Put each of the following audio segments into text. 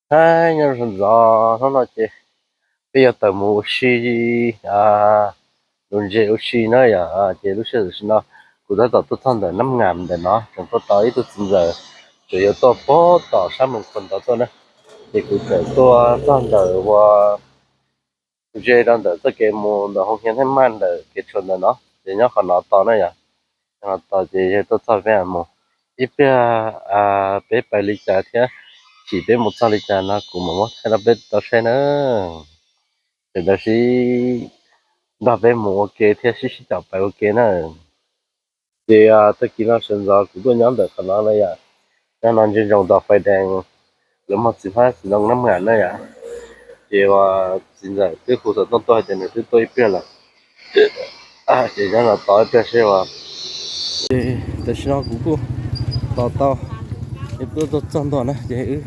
Hais nyob zoo ntxov, hnub no ces peb yuav tawm mus ua si, ua ntses ua si na yom. Ces lub sij hawm tam sim no kuv tab tom tuaj txog ntawm Nab Ngam ntawm no, tseem tuaj tau ib tug txiv ntxawm, tseem yuav tuaj pem tom sab Moos Khuam ntawd tuaj na. Ces kuv txawm tuaj txog ntawm ua ze rau ntawm txoj kev mus ntawm Hoo Hiav Theej Maj ntawm kev tshuam ntawm no, ces nyob qhov no tos na yom. Nyob qhov no tos ces yog tuaj txog peb mus, ib pliag peb pais li cas thiab chim peb mus txog li cas no kuv mam muab thaij rau peb tau saib na. Ces tab sis nrog peb mus ua ke thiab sib sib caum pais ua ke na. Ces tag kis no sawv ntxov kuv tuaj nyob ntawm qhov no na yom. Nyob no ntsia ntsoov tos fais dees, lawv muag txiv hmab txiv ntoo Nab Ngam na yom. Ces ua txiv ntxawm twb hu xov tooj tuaj hais tias nws twb tuaj ib pliag lawm. Ces nyob no tos ib pliag seb ua. Ces tam sim no kuv kuj tos tau, es tuaj tuaj txog ntua na ces wb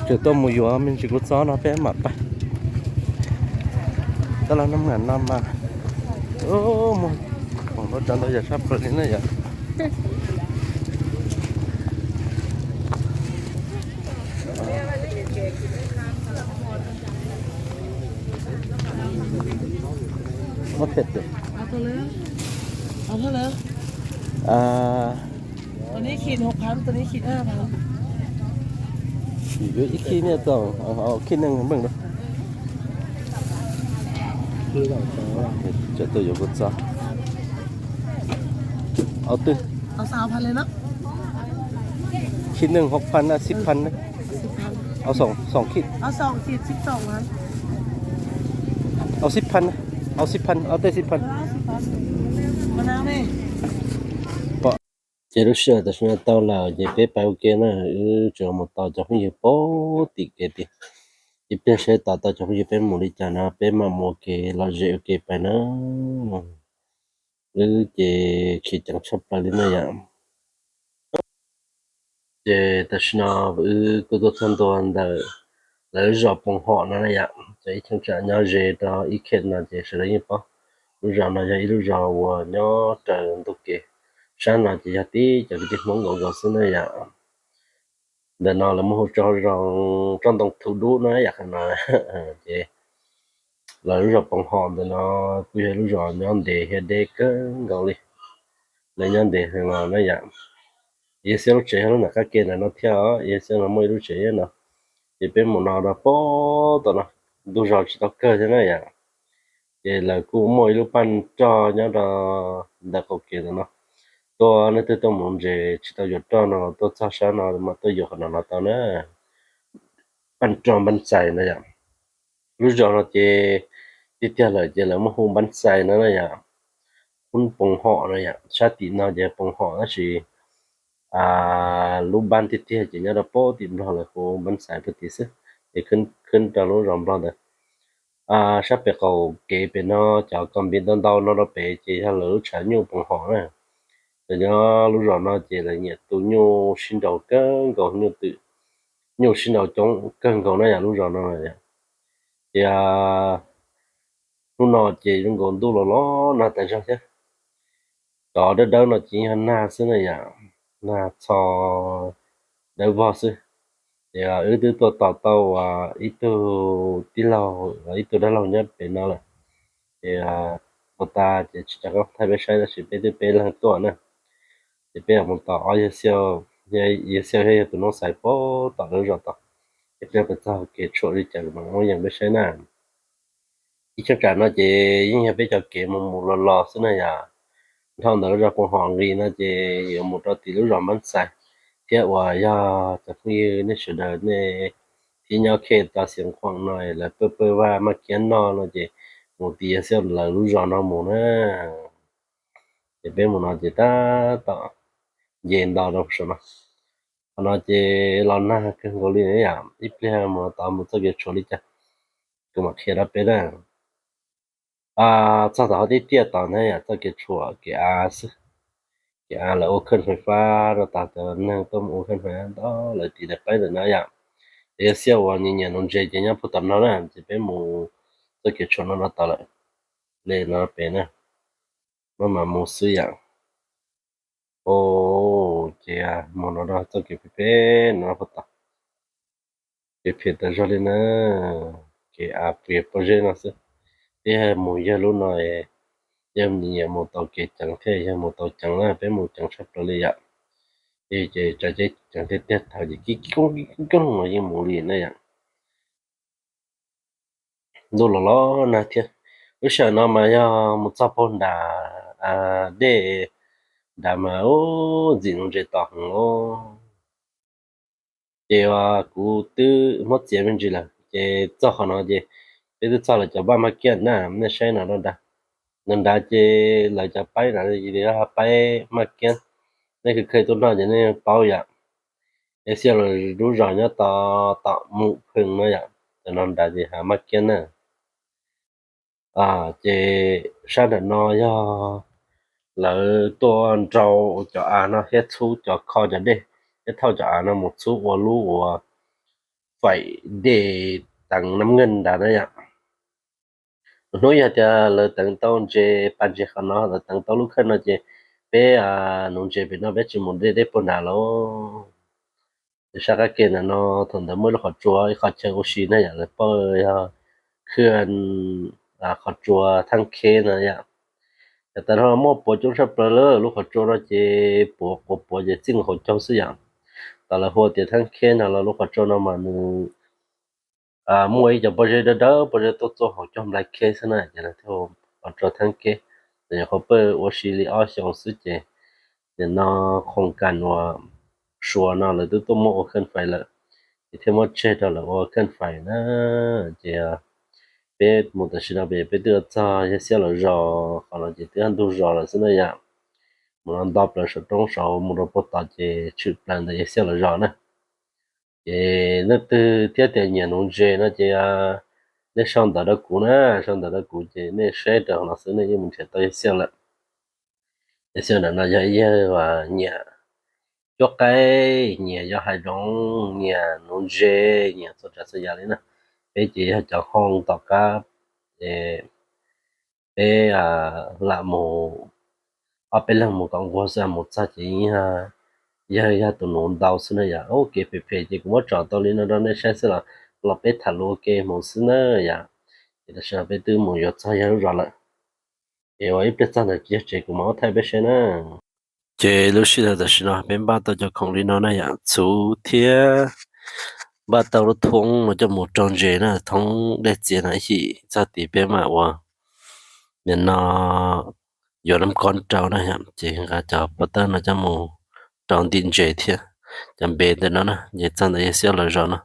tseem tuaj mus yuav me ntsis kua txob no peb mam pais. Tab laj Nab Ngam no mas muag khoom rau cov ntau yam tshaj plaws li na yom. Muab phem tias ตัวนี้ขีดหกพัน ตัวนี้ขีดห้าพัน yuav ib khib niaj tau, khib neeg meej lawm. Cov tuaj yuav kua txob, ob twg? Khib neeg hauv phaj na, xib phaj na. Au xoom, xoom khib, au xib phaj, au xib phaj, ob tej xib phaj. Ces lub sij hawm tam sim no tau lawm ces peb pais ua ke na, wb tseem mus tos cov phooj ywg pem tim kev tid. Ib pliag seb tos tau cov phooj ywg peb mus li cas no peb mam mus ua ke lom zem ua ke pais na. Wb ces khiav ceev tshaj plaws li na yom. Ces tam sim no wb kuj tuaj txog ntua ntawm lawv lub zos Poos Hom no na yom. Ces ib cheeb tsam nyob ze rau ib khe no ces sawv daws yeej paub, lub zos no yog ib lub zos uas nyob raws ntug kev. Sab no ces yog tib cov kwv tij Hmoob nkaus nkaus xwb na yom. Ntawm no lawv muaj hu tso zoo tsob ntoo thu dub na yom no. Ces lawv lub zos Poos Hom ntawm no kuj yog lub zos nyob ntev thiab deb kawg nkaus li. Lawv nyob ntev heev los na yom. Yawg Xiab lub tsev yog lub nram qab ke ntawm no thiab os, Yawg Xiab no muaj ib lub tsev no. Ces peb mus no rau pem tom no, ntug zos tsis tau kawg thiab na yom. Ces lawv kuj muaj ib lub paj roj nyob rau ntawm qaum kev ntawm no. Tuaj leej twg tuaj mus ntses tsis tau yuav roj no los tuaj txog sab no mas tuaj yuav qhov no los tau na. Paj roj Npab Xais na yom. Lub zos no ces tiag tiag lawm ces lawv muaj hu Npab Xais no na yom. Hu Poos Hom no yom, sab tim no ces Poos Hom tab sis lub npab tiag tiag ces nyob rau pem tim Nplog lawv hu Npab Xais pem tid xwb. Ces khwb rau lub zos Nplog ntawd. Sab pem qaum kev pem no cov kos npiv ntau ntau no rau pem ces yog lawv lub tshav nyuj Poos Hom na. Ces nyob lub zos no ces lawv nyiam tu nyuj sib nraus kawg nkaus, nyuj twm, nyuj sib nraus coob kawg nkaus na yom lub zos no. Ces hnub no ces zoo nkaus ntuj los los nag tas zog thiab. Cov dawb dawb no ces yog nag xwb na yom, nag txho dawb vog xwb. Ces wb twb tuaj tos tau ib tug tij laug, ib tug dab laug nyob pem no lawm. Ces mus tas ces tsis tau thaij peb saib tab sis peb twb peb leeg tuaj na. Ces peb yuav mus tos ob yawg Xiab, yawg Xiab thiab yawg tus noob Xais pem tom lawv zos tod. Ces peb pais txog kev tshuam li cas mam muab yees peb saib na. Ib cheeb tsam no ces yeej yog peb cov kev mus mus los los xwb na yom. Dhau ntawm lub zos Poos Hom nqis no ces yuav mus rau tim lub zos Npab Xais, thiab uas yog cov phooj ywg nej sawv daws nej thiab nyob khej tau Xiav Khuam no lawv pawj pawj vaj maj kiab noj no ces mus tim Yawg Xiab lawv lub zos no mus na. Ces peb mus no ces tab tom nce ntau rau saum no. Qhov no ces los nag kawg nkaus li yom, ib pliag mus tod mus txoj kev tshuam li cas kuv mam qhia rau peb na. Txog tom hauv tib tiaj tod na yom, txoj kev tshuam kev av xwb. Kev av lawv ua khawj fais fab rau tas, cov neeg tuaj mus ua khawj fais fab ntau lawm tim daim qab ntawm no yom. Ces yog Xiab uas nyiam nyiam nuv ntses ces nyob puag tom no na, ces peb mus txoj kev tshuam no rau tod lawm. Li no pem na, maj mam mus xwb yom. Ces mus no rau txoj kev pem pem no puag tom. Kev phem tas zog li na, kev av pem pob zeb no xwb. Peb mus yawg lub no, yawg nyiam mus tau kev ceev thiab, yawg mus tau ceev na, peb mus ceev tshaj plaws li yom. Ces tsav ceev tiag tiag thaum ces kib kib koob kib koob koob no yeej mus li na yom. Ntuj los los nag thiab. Lub sij hawm no mas yog mus txog puag nram dej nrad mas ntxim nuv ntses to heev os. Ces kuv twb muab txiav me ntsis lawm ces txog qhov no ces peb twb txog lawv cov vaj maj kiab na, nej saib no nrad. No nrad ces lawv cov paib no ces yog paib maj kiab, nej khwv khwv tuaj noj ces nej paub yom. Es xia los lub zos nyob tod tom Mus Phwm no yom, cov no nrad ces hav maj kiab na. Ces sab nram no yog lawv tuaj nrau cov av no thiab txhub cov kho cov dej thiab thauj cov av no mus txhub ua lub uas faim dej teev nab nkeej nrad na yom. Hnub yog tias lawv teev tau ntses, pas ntses qhov no, lawv teev tau lub khawj no ces peb nuv ntses pem no, peb tsis mus deb deb puag nrad lawm. Ces sab qab ke ntawm no thaum ntawd muaj ib lub qhov tsua, ib qhov chaw ua si na yom, lawv paj yog khwj qhov tsua Thaab Kheb no yom. Ces tas no muaj puav coob tshaj plaws lawm, lub qhov tsua no ces puav quav puav ces txij nkaus hauv caug xwb yom. Tam lawv hu tias Thaab Kheb no los lub qhov tsua no mas nws muaj ib co pob zeb dawb dawb, pob zeb tuaj txog hauv caug nplai kheb xwb na, ces lawv thiaj hu qhov tsua Thaab Kheb. Ces nyuam qhuav paj ua si li ob xyoos xwb ces nim no khoos kas uas Suav no lawv twb tuaj muab ua khawj fais lawm, ces thiaj muab tseg rau lawv ua khawj fais na. Ces peb mus tam sim no peb twb yuav txog Yawg Xiab lawv zos, qhov no ces twb ntug zos lawm xwb na yom. Mus no nto plaws saum roob saud mus rau puag tod ces tshwm plaws ntawm Yawg Xiab lawv zos na. Ces leej twg thiab tias nyiam nuv ntses no ces nej sau ntawv rau kuv na, sau ntawv rau kuv ces nej saib rau no xwb nej yeej mus nrhiav tau Yawg Xiab lawm. Yawg Xiab ntawm no yog ib yawg uas nyiam cuab qaib, nyiam yos hav zoov, nyiam nuv ntses, nyiam txhua tsav txhua yam li na. Peb ces yog cov hoo tom qab, peb lam mus ob peb leeg mus kom nquag xwb, mus txog ces yog, yog tus nuv ntau xwb na yom. Ua kev phem phem ces kuv muab tsom tau li no rau nej saib xwb los, los peb tham lus ua ke mus xwb na yom. Ces tam sim no peb twb mus yuav txog yawg lub zos lawm. Ces ua ib pliag txog ntawd yawg tsev kuv mam ua thaij peb saib na. Ces lub sij hawm tam sim no peb npaj tau cov khoom li no na yom, txhuv thiab npaj tau lub thoob no coj mus rau ntses na, thoob dej txias no ib chim txog tid peb mam ua nim no yuav nab kob rau na yom, ces nqa cov pob tawb no coj mus rau ntim ntses thiab. Cov npe ntawm no na ces txog ntawm Yawg Xiab lawv zos no,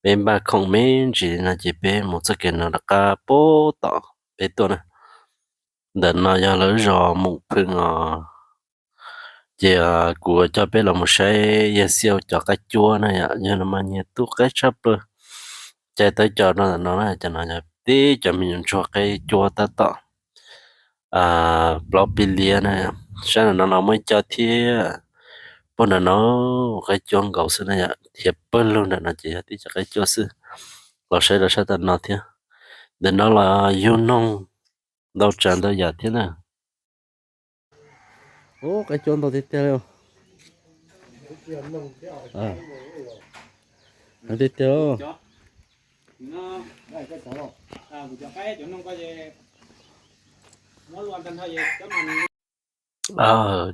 peb npaj khoom me ntsis li no ces peb mus txoj kev no rov qab puag tom peb tuaj na. Ntawm no yog lawv zos Moom Phwm os. Ces kuv coj peb los mus saib Yawg Xiab cov qaib cuab na yom, yog no mas nyiam tu qaib tshaj plaws. Cais tawv cos rau ntawm no na, cov no yog tib cov me nyuam ntsuag qaib cuab tab tom plaub pib liab na. Sab nram no los muaj ib co thiab, puag nram no qaib cuab nkaus xwb na yom, thiab pawg lug nram no ces yog tib co qaib cuab xwb. Los saib rau sab tom no thiab, ntawm no los yug noog ntau tsav ntau yam thiab na. Ub, qaib cuab ntau tiag tiag li. Tiag tiag.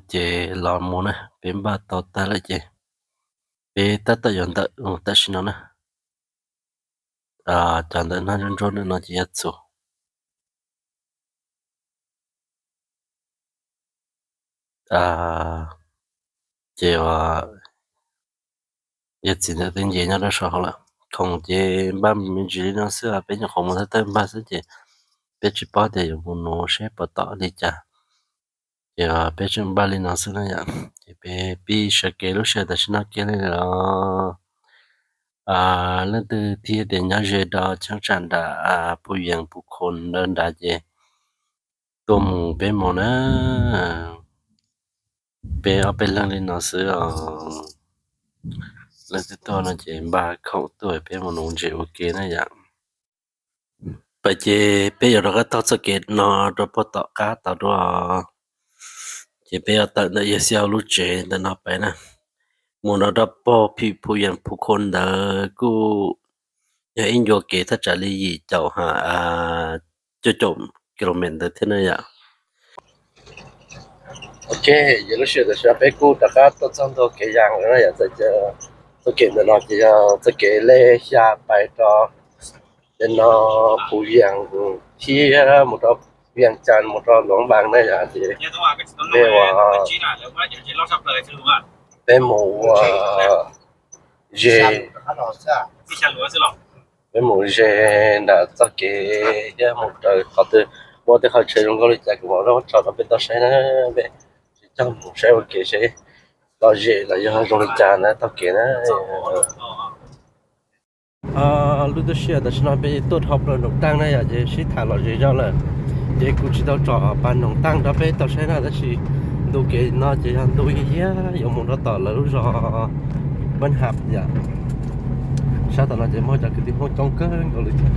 Ces los mus na, peb npaj tau tag lawm ces peb tab tom yuav ntawm tam sim no na. Cov ntawm no ntsuab ntsuab no ces yog txhuv. Ces yog txiv ntawm tej nce nyob rau saum hauv lawm. Khoom ces npaj me ntsis li no xwb, peb nyuam qhuav mus thawj thawj npaj xwb ces peb tsis paub tias yuav mus nuv seb puas tom li cas. Ces peb tseem npaj li no xwb na yom. Ces peb pib sawv kev lub sij hawm tam sim no kiag li los, leej twg thiab tias nyob ze rau cheeb tsam nram Phu Yees Phu Khoo ntawd nrad ces tuaj mus peb mus na. Peb ob peb leeg li no xwb os. Leej twg tuaj no ces npaj khoom tuaj peb mus nuv ntses ua ke na yom. Pab ces peb yuav rov qab taug txoj kev no rau puag tom qab tod dua. Ces peb yuav tawm ntawm Yawg Xiab lub tsev ntawm no pem na, mus rau rau puag Phu Yees Phu Khoo ntawd kuj Yog ib ncua kev thaj tsam li yim caum ha, cuaj caum kilomev ntawd thiab na yom. Ok, yog lub sij hawm tam sim no peb kuj rov qab tuaj txog ntua kev Yas lawm na yom. Txoj kev ntawm no ces yog txoj kev lej xya pais rau tej no Phu Yees thiab mus rau Vias Cas mus rau Luam Npas na yom. Ces peb ua, peb mus ua ze, peb mus ze nram txoj kev thiab mus raws qhov twg muaj tej qhov tsev zoo nkauj li cas kuv mam li tso rau peb tau saib na. Peb tsis coj mus saib ua ke seb lom zem los yog zoo li cas na txoj kev na. Lub tub sij hawm tam sim no peb tuaj dhau plaws Noom Taaj na yom, ces sib tham lom zem zog lawm. Ces kuv tsis tau tsom pas Noom Taaj rau peb tau saib na, tab sis ntu kev no ces yog ntu yaj yuav mus rau tom lawv lub zos Npab Ham yom. Sab tom no ces muaj cov kwv tij Hmoob coob kawg nkaus li thiab.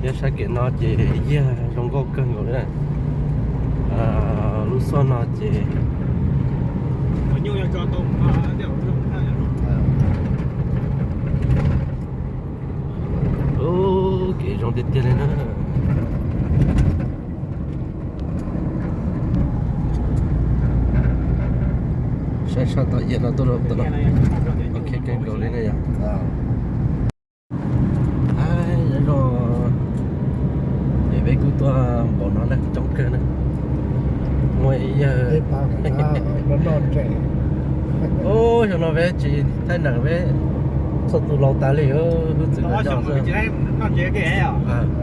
Yog sab kev no ces yaj zoo nkauj kawg nkaus li na. Lub xuaj no ces kev zoo tiag tiag li na. Saib sab tom yaj no tuaj rau tom no, ok kawg nkaus li na yom. Nyob zoo, es peb kuj tuaj npaum no na, coob kawg na. Muaj ib yawg, ub, xyoo no peb tsis thaij neem, peb txhua tus laus tas li, ub, hnub txwv no coj xwb.